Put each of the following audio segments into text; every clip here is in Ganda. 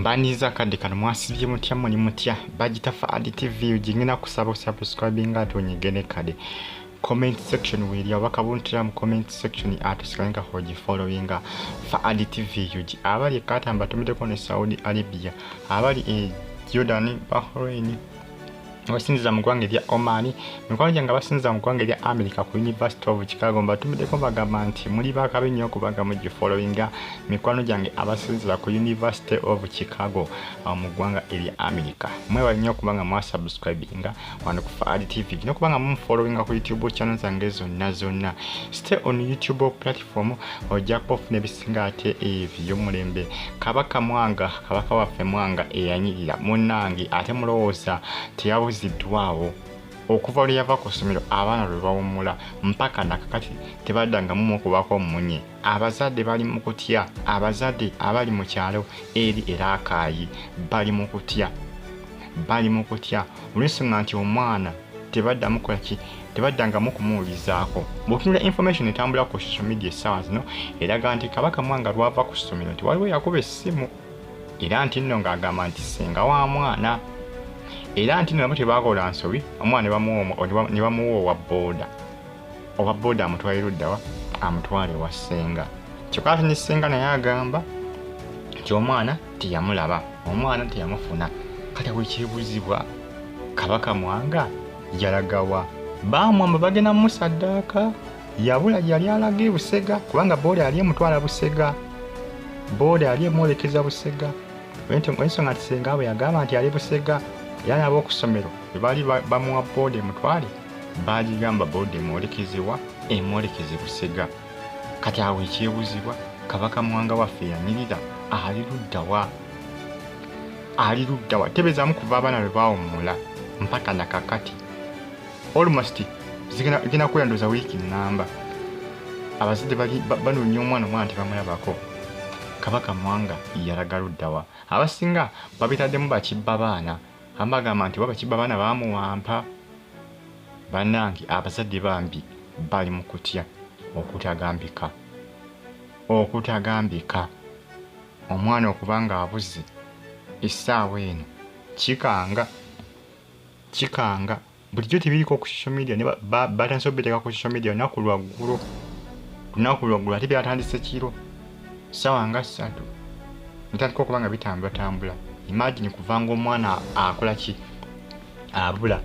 Mbaniriza akadde kano. Mwasibye mutya? Muli mutya? Bagita Faadi TV. Gingenda kusaba osubscribinga ate onyige ne kade comment section weeri obubaka buntira mu comment section, ate osigale nga ogifollowinga Faadi TV UG. Abali e Qatar mbatumiddeko ne Saudi Arabia, abali e Jordan, Bahrain, abasinziza mu ggwanga erya Oman, mikwano gyange abasinziza mu ggwanga erya America ku University of Chicago, mbatumiddeko, bagamba nti muli bakabi nnyo kubanga mugifollowinga. Mikwano gyange abasinzira ku University of Chicago mu ggwanga erya America, mwebale nnyo okubanga mwasubscribinga wano ku Faadi TV nokubanga mumufollowinga ku YouTube channel zange zonna zonna. Stay on YouTube platform, ojja kuba ofuna ebisinga ate ebyomulembe. Kabaka Mwanga, kabaka waffe Mwanga eyanyirira munnange, ate mulowooza teyabuziddwawo okuva lwe yava ku ssomero, abaana lwe bawummula mpaka nakakati tebaddangamu okubako mmunye. Abazadde bali mu kutya. Abazadde abali mu kyalo eri Eraakaayi bali mu kutya, bali mu kutya olw'ensonga nti omwana tebaddamu kolaki, tebaddangamu kumuwulizaako. Bw'otunula information etambula ku social media essaawa zino eraga nti Kabaka Mwanga lwava ku ssomero nti waliwo yakuba essimu, era nti nno ng'agamba nti ssenga wa mwana, era nti nno nabo tebakola nsobi, omwana ne bamuwa owa booda, owa booda amutwale luddawa? Amutwale ewa ssenga. Kyokka ate ne ssenga naye agamba nti omwana teyamulaba, omwana teyamufuna. Kati awo ekyebuuzibwa, Kabaka Mwanga yalagawa? Baamwamba, bagenda mumusaddaaka, yabula. Yali alaga ebusega kubanga booda yali emutwala Busega, booda yali emwolekeza Busega. Ensonga nti senga bwe yagamba nti ali Busega, era n'ab'okusomero bwe baali bamuwa booda emutwale, baagigamba booda emwolekezebwa, emwolekeze Busega. Kati awo ekyebuuzibwa, Kabaka Mwanga waffe yanyirira ali luddawa? Ali luddawa? Tebezaamu, kuva abaana lwe baawummula mpaka nakakati, almost zigenda kubeera wiiki nnamba, abazadde banoonya omwana, omwana tebamulabako. Kabaka Mwanga yalaga luddawa? Abasinga babitaddemu bakibba baana, abamu bagamba nti oba bakibba baana baamuwampa. Bannange, abazadde bambi bali mu kutya okutagambika, okutagambika. Omwana okuba nga abuze essaawa eno kikanga, kikanga. Bulijjo tebiriko ku social media, ne batandise obiteeka ku social media lunaku lwaggulo, lunaku lwaggulo, ate byatandise kiro ssaawa nga 3, bitandika okuba nga bitambulatambula. Imagine, kuvanga omwana akola ki, abula,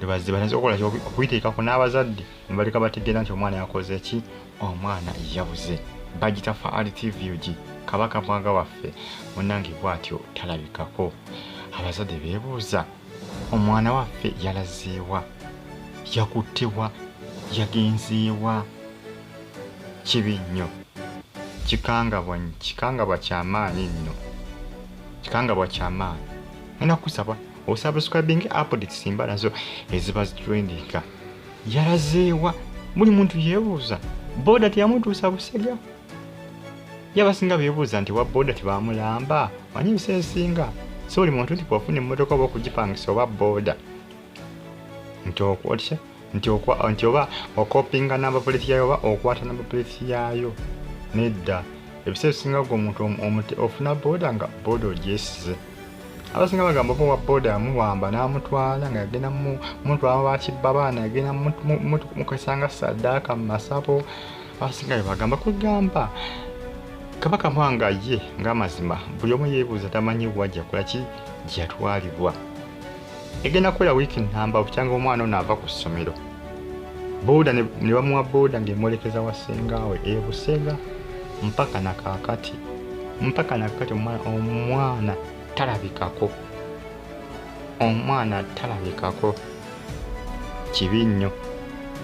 ebazze batandise okukola ki? Okubiteekako, n'abazadde ne baleka bategeera nti omwana yakoze ki, omwana yabuze. Bagita Faali TV UG. Kabaka Mwanga waffe munnange bw'atyo talabikako. Abazadde beebuuza, omwana waffe yalazeewa? Yakuttebwa? Yagenzeewa? Kibi nnyo, kikangabwa, kikangabwa kyamaanyi nno, kikangabwa kyamaanyi. Ngenda kusaba osubscribing, updates mba nazo eziba zitrendinga. Yalazeewa? Buli muntu yeebuuza. Booda teyamutuusa Busega. Ye abasinga beebuuza nti wa booda tebamulamba. Manyi ebiseera ebisinga si buli muntu nti bw'ofuna emmotoka oba okugipangisa oba booda nti okwotya nti oba okopinga number plate yaayo oba okwata number plate yaayo. Nedda, ebiseera ebisinga gwe omuntu ofuna booda nga booda ogyesize. Abasinga bagamba oba owa booda yamuwamba n'amutwala, nga yagenda mutwala bakibba baana, yagenda mukasanga saddaaka mu masabo. Abasinga bye bagamba. Kugamba Kabaka Mwanga ye ng'amazima buli omu yeebuuza, tamanyi wajja kola ki, gye yatwalibwa. Egenda kubeera wiiki nnamba bukyanga omwana ono ava ku ssomero, booda ne bamuwa booda ng'emwolekeza wa ssengaawe e Busega. Mpaka nakaakati, mpaka nakaakati omwana talabikako, omwana talabikako. Kibi nnyo,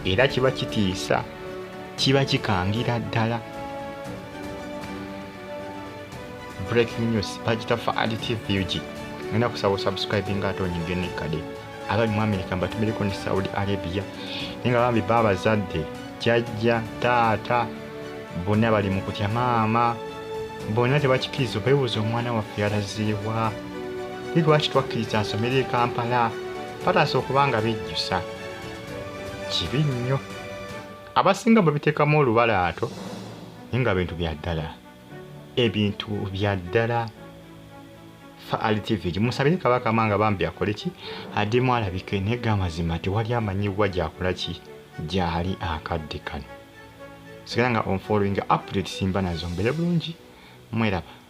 era kiba kitiisa, kiba kikangira ddala. Breaking news, bagita Faadi TV UG. Ngenda kusaba osubscribinga ate onyige nekkade. Abali mu America mbatumireko ne Saudi Arabia, naye nga bambi ba abazadde, jjajja, taata, bonna bali mu kutya, maama, bonna tebakikkiriza. Beebuuza, omwana waffe yalazeewa? Ye lwaki twakkiriza asomere e Kampala? Batandise okuba nga bejjusa. Kibi nnyo. Abasinga babiteekamu olubalaato, naye nga bintu bya ddala, ebintu bya ddala. Fa Ali TV, musabire Kabaka Mwanga bambi akole ki, addemu alabike. Naye ga amazima tewali amanyibwa gyakola ki, gyali akadde kano. Sigala nga onfollowing, update simba nazo, mbeere bulungi, mweraba.